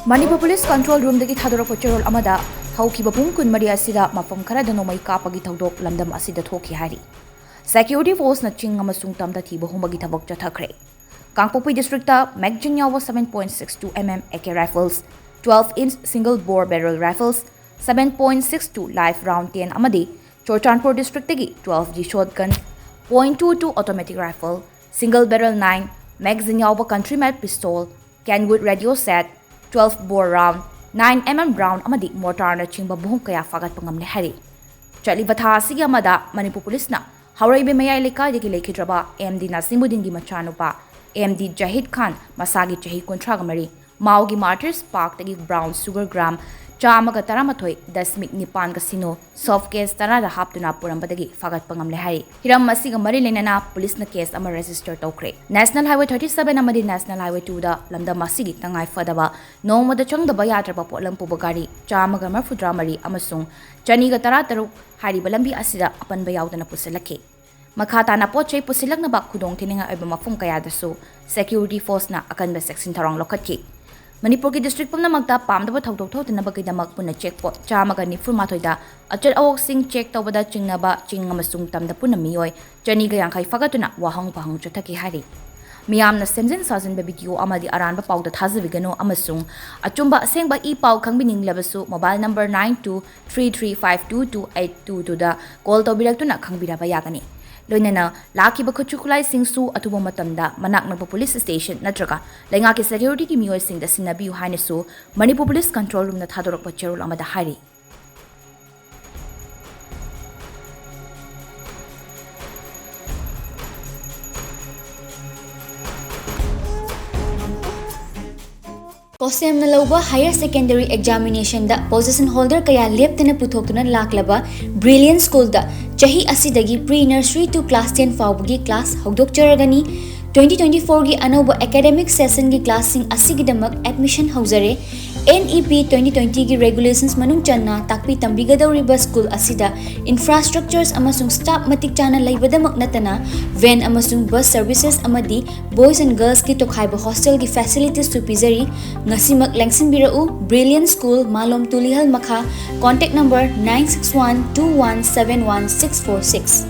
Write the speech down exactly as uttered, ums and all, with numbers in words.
Manipur police control ꯔꯨꯝꯗꯒꯤ ꯊꯥꯗꯣꯔꯛꯄ ꯆꯦꯔꯣꯜ ꯑꯃꯗ, ꯍꯧꯈꯤꯕ ꯄꯨꯡ ꯀꯨꯟꯃꯔꯤ ꯑꯁꯤꯗ ꯃꯐꯝ ꯈꯔꯗ ꯅꯣꯡꯃꯩ ꯀꯥꯞꯄꯒꯤ ꯊꯧꯗꯣꯛ ꯂꯝꯗꯝ ꯑꯁꯤꯗ ꯊꯣꯛꯈꯤ ꯍꯥꯏꯔꯤ꯫ ꯁꯦꯀ꯭ꯌꯨꯔꯤꯇꯤ ꯐꯣꯔꯁꯅ ꯆꯤꯡ ꯑꯃꯁꯨꯡ ꯇꯝꯗ ꯊꯤꯕ ꯍꯨꯝꯕꯒꯤ ꯊꯕꯛ ꯆꯠꯊꯈ꯭ꯔꯦ꯫ ꯀꯥꯡꯄꯣꯛꯄꯤ ꯗꯤꯁꯇ꯭ꯔꯤꯛꯇ ꯃꯦꯒꯖꯤꯟ ꯌꯥꯎꯕ seven point six two M M AK rifles, twelve inch single bore barrel rifles, seven point six two live round ten ꯑꯃꯗꯤ Churachandpur ꯗꯤꯁꯇ꯭ꯔꯤꯛꯇꯒꯤ twelve G shotgun, point two two automatic rifle, single barrel nine magazine ꯌꯥꯎꯕ country made pistol, Kenwood radio set, twelve bore round, nine M M round ꯑꯃꯗꯤ mortarꯅꯆꯤꯡꯕ ꯃꯍꯨꯝ ꯀꯌꯥ ꯐꯥꯒꯠꯄ ꯉꯝꯂꯦ ꯍꯥꯏꯔꯤ꯫ ꯆꯠꯂꯤꯕ ꯊꯥ ꯑꯁꯤꯒꯤ ꯑꯃꯗ ꯃꯅꯤꯄꯨꯔ ꯄꯨꯂꯤꯁꯅ ꯍꯥꯎꯔꯩꯕꯤ ꯃꯌꯥꯏ ꯂꯩꯀꯥꯏꯗꯒꯤ ꯂꯩꯈꯤꯗ꯭ꯔꯕ M D ꯅꯥꯖꯤꯃꯨꯗꯤꯟꯒꯤ ꯃꯆꯥꯅꯨꯄꯥ M D ꯖꯍꯤꯗ ꯈꯥꯟ, ꯃꯁꯥꯒꯤ ꯆꯍꯤ ꯀꯨꯟꯊ꯭ꯔꯥꯒ ꯃꯔꯤ, ꯃꯥꯎꯒꯤ Martyrs Parkꯇꯒꯤ brown sugar gram ꯆꯥꯝꯃꯒ ꯇꯔꯥꯃꯥꯊꯣꯏ ꯗꯁꯃꯤꯛ ꯅꯤꯄꯥꯟꯒ ꯁꯤꯅꯣ, soft case ꯇꯔꯥꯗ ꯍꯥꯞꯇꯨꯅ ꯄꯨꯔꯝꯕꯗꯒꯤ ꯐꯥꯒꯠꯄ ꯉꯝꯂꯦ ꯍꯥꯏꯔꯤ꯫ ꯍꯤꯔꯝ ꯑꯁꯤꯒ ꯃꯔꯤ ꯂꯩꯅꯅ ꯄꯨꯂꯤꯁꯅ case ꯑꯃ register ꯇꯧꯈ꯭ꯔꯦ꯫ National Highway thirty seven ꯑꯃꯗꯤ National Highway twoꯗ ꯂꯝꯗꯝ ꯑꯁꯤꯒꯤ ꯇꯉꯥꯏ ꯐꯗꯕ ꯅꯣꯡꯃꯗ ꯆꯪꯗꯕ ꯌꯥꯗ꯭ꯔꯕ ꯄꯣꯠꯂꯝ ꯄꯨꯕ ꯒꯥꯔꯤ ꯆꯥꯝꯃꯒ ꯃꯔꯤꯐꯨꯇꯔꯥ ꯃꯔꯤ ꯑꯃꯁꯨꯡ ꯆꯅꯤꯒ ꯇꯔꯥ ꯇꯔꯨꯛ ꯍꯥꯏꯔꯤꯕ ꯂꯝꯕꯤ ꯑꯁꯤꯗ ꯑꯄꯟꯕ ꯌꯥꯎꯗꯅ ꯄꯨꯁꯤꯜꯂꯛꯈꯤ꯫ ꯃꯈꯥ ꯇꯥꯅ ꯄꯣꯠ ꯆꯩ ꯄꯨꯁꯤꯜꯂꯛꯅꯕ ꯈꯨꯗꯣꯡꯊꯤꯅꯤꯡꯉꯥꯏ ꯑꯣꯏꯕ ꯃꯐꯝ ꯀꯌꯥꯗꯁꯨ ꯁꯦꯀ꯭ꯌꯨꯔꯤꯇꯤ ꯐꯣꯔꯁꯅ ꯑꯀꯟꯕ ꯆꯦꯛꯁꯤꯟ ꯊꯧꯔꯥꯡ ꯂꯧꯈꯠꯈꯤ꯫ ꯃꯅꯤꯄꯨꯔꯒꯤ ꯗꯤꯁꯇ꯭ꯔꯤꯛ ꯄꯨꯝꯅꯃꯛꯇ ꯄꯥꯝꯗꯕ ꯊꯧꯗꯣꯛ ꯊꯣꯛꯇꯅꯕꯒꯤꯗꯃꯛ ꯄꯨꯟꯅ ꯆꯦꯛ ꯄꯣꯁ ꯆꯥꯝꯃꯒ ꯅꯤꯐꯨ ꯃꯥꯊꯣꯏꯗ ꯑꯆꯠ ꯑꯋꯣꯛꯁꯤꯡ ꯆꯦꯛ ꯇꯧꯕꯗ ꯆꯤꯡꯅꯕ ꯆꯤꯡ ꯑꯃꯁꯨꯡ ꯇꯝꯗ ꯄꯨꯟꯅ ꯃꯤꯑꯣꯏ ꯆꯅꯤꯒ ꯌꯥꯡꯈꯩ ꯐꯥꯒꯠꯇꯨꯅ ꯋꯥꯍꯪ ꯄꯥꯎꯍꯪ ꯆꯠꯊꯈꯤ ꯍꯥꯏꯔꯤ꯫ ꯃꯤꯌꯥꯝꯅ ꯁꯦꯝꯖꯤꯟ ꯁꯥꯖꯤꯟꯕ ꯚꯤꯗꯤꯑꯣ ꯑꯃꯗꯤ ꯑꯔꯥꯟꯕ ꯄꯥꯎꯗ ꯊꯥꯖꯕꯤꯒꯅꯨ ꯑꯃꯁꯨꯡ ꯑꯆꯨꯝꯕ ꯑꯁꯦꯡꯕ ꯏ ꯄꯥꯎ ꯈꯪꯕꯤꯅꯤꯡꯂꯕꯁꯨ mobile number nine two three three five two two eight two twoꯗ call ꯇꯧꯕꯤꯔꯛꯇꯨꯅ ꯈꯪꯕꯤꯔꯕ ꯌꯥꯒꯅꯤ꯫ ꯂꯣꯏꯅꯅ ꯂꯥꯛꯈꯤꯕ ꯈꯨꯠꯁꯨ ꯈꯨꯠꯂꯥꯏꯁꯤꯡꯁꯨ ꯑꯊꯨꯕ ꯃꯇꯝꯗ ꯃꯅꯥꯛ ꯅꯛꯄ ꯄꯨꯂꯤꯁ ꯁ꯭ꯇꯦꯁꯟ ꯅꯠꯇ꯭ꯔꯒ ꯂꯩꯉꯥꯛꯀꯤ ꯁꯦꯀ꯭ꯌꯨꯔꯤꯇꯤꯒꯤ ꯃꯤꯑꯣꯏꯁꯤꯡꯗ ꯁꯤꯟꯅꯕꯤꯌꯨ ꯍꯥꯏꯅꯁꯨ ꯃꯅꯤꯄꯨꯔ ꯄꯨꯂꯤꯁ ꯀꯟꯇ꯭ꯔꯣꯜ ꯔꯨꯝꯅ ꯊꯥꯗꯣꯔꯛꯄ ꯆꯦꯔꯣꯜ ꯑꯃꯗ ꯍꯥꯏꯔꯤ꯫ COHSEMꯅ ꯂꯧꯕ higher secondary examinationꯗ position holder ꯀꯌꯥ ꯂꯦꯞꯇꯅ ꯄꯨꯊꯣꯛꯇꯨꯅ ꯂꯥꯛꯂꯕ Brilliant Schoolꯗ ꯆꯍꯤ ꯑꯁꯤꯗꯒꯤ pre nursery to class ten ꯐꯥꯎꯕꯒꯤ class ꯍꯧꯗꯣꯛꯆꯔꯒꯅꯤ꯫ Twenty twenty fourꯒꯤ ꯑꯅꯧꯕ academic sessionꯒꯤ classꯁꯤꯡ ꯑꯁꯤꯒꯤꯗꯃꯛ admission ꯍꯧꯖꯔꯦ꯫ N E P twenty twenty ꯒꯤ regulations ꯃꯅꯨꯡ ꯆꯟꯅ ꯇꯥꯛꯄꯤ ꯇꯝꯕꯤꯒꯗꯧꯔꯤꯕ ꯁ꯭ꯀꯨꯜ ꯑꯁꯤꯗ infrastructures ꯑꯃꯁꯨꯡ staff ꯃꯇꯤꯛ ꯆꯥꯅ ꯂꯩꯕꯗꯃꯛ ꯅꯠꯇꯅ van ꯑꯃꯁꯨꯡ bus services ꯑꯃꯗꯤ boys and girls ꯀꯤ ꯇꯣꯈꯥꯏꯕ hostel ꯒꯤ facilities ꯁꯨ ꯄꯤꯖꯔꯤ꯫ ꯉꯁꯤꯃꯛ ꯂꯦꯡꯁꯤꯟꯕꯤꯔꯛꯎ꯫ Brilliant School, ꯃꯥꯂꯣꯝ ꯇꯨꯂꯤꯍꯜ ꯃꯈꯥ, contact number nine six one two one seven one six four six꯫